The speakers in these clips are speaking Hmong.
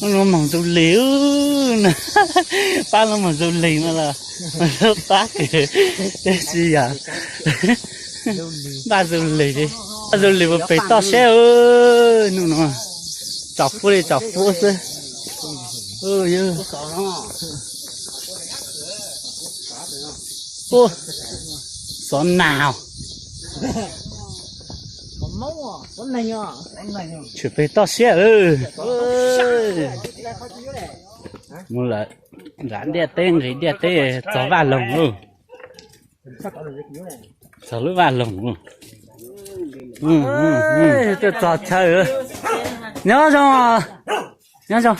Lub moog du lig, pab lub moog du lig no los pab kws tsi yog npaj du lig, npaj du lig puas pem toj siab. Nub no tsom fuab li tsom fuab xwb. Xov nas, tshwm pem toj siab. Mus lawm, nram ntiaj teb nqis ntiaj teb txog vaj loog. Txog lub vaj loog. Tuaj txog chaw. Nyob zoo, nyob zoo.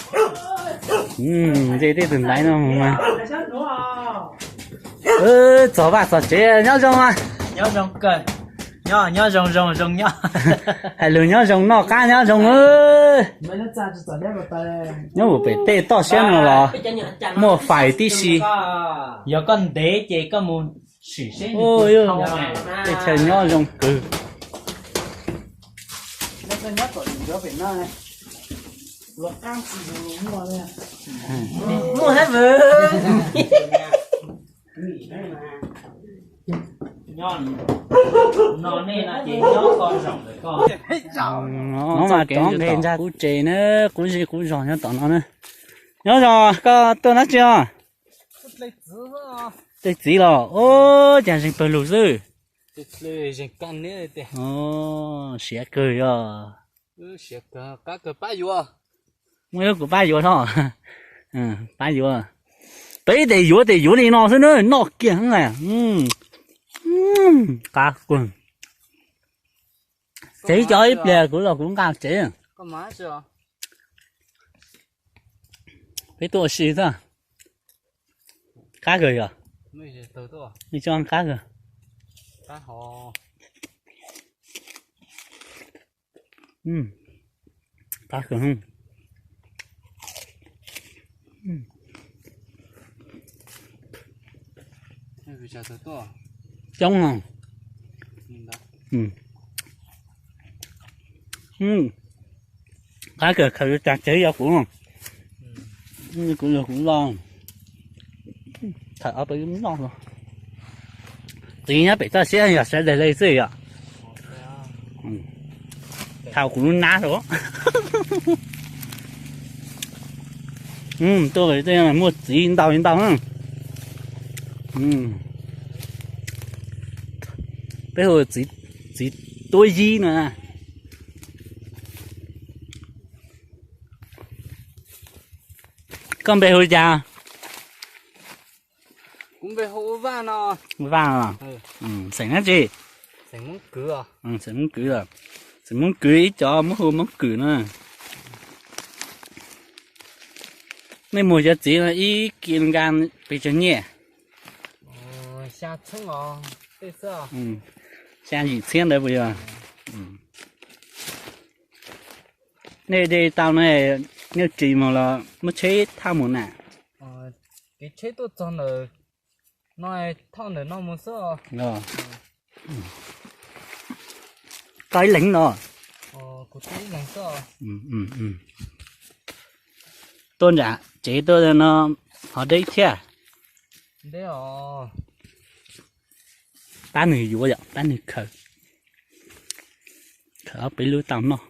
Ntshe tej tug ntaiv no mus mas txog vaj txog tsev. Nyob zoo. Nyob zoo kawg. Nyob, nyob zoo zoo zoo nyob. Hais lus nyob zoo noj qab nyob zoo. Nyob mus pem tej toj siab no los muaj fais tib si. Yog koj ntev ces koj mus sim seb. Tej chaw nyob zoo kawg. Muaj hab vwm. No mas rov nqes ntsa qub tsev na, qub zej qub zog nyob tom no na. Nyob zoo, koj tuaj dlaab tsi os? Dlej txiv los, ua cas zeeg pawg lug xwb. Siav kawg yog. Muaj ib kuv pab yuav tho. Pab yuav. Peb tes yuav tes yuav li no xwb na, noj kiag. Qab kawg. Tsev cov ib pliag kuv los kuv nqa tsev. Peb tuaj ua si xwb. Qab kawg yog. Qab kawg. Qab kawg. Coob os. Qab kawg, khaws tag tsev yog kuv, kuv yog kuv los. Thaum ob peb lub noj los. Txiv nyob pem toj siab yog sawv daws li xwb yom. Thaum kuv lub nab rau. Tuaj muaj txiv ntau li ntau na. Peb hu txiv tuab yib no. Koj npe hu li cas? Kuv npe hu Vaj no. Vaj no. Xeem dab tsi? Xeem Moob Kwv. Xeem Moob Kwv, xeem Moob Kwv ib co muab hu Moob Kwv no. Nej muag cov txiv ib kis nka pes tsawg nyiaj? Xya yim txhiab ntawd puas yog? Nej de tau no, nej ris mus los muab tsheb thauj mus na? Kev tsheb tuaj txog ntawm no, thauj ntawm no mus xwb. Koj ib leeg no? Tuaj nram tsev tuaj no ho deb thiab. Pab nws yuav yom, pab nws khaws. Khaws ob peb lub tau noj.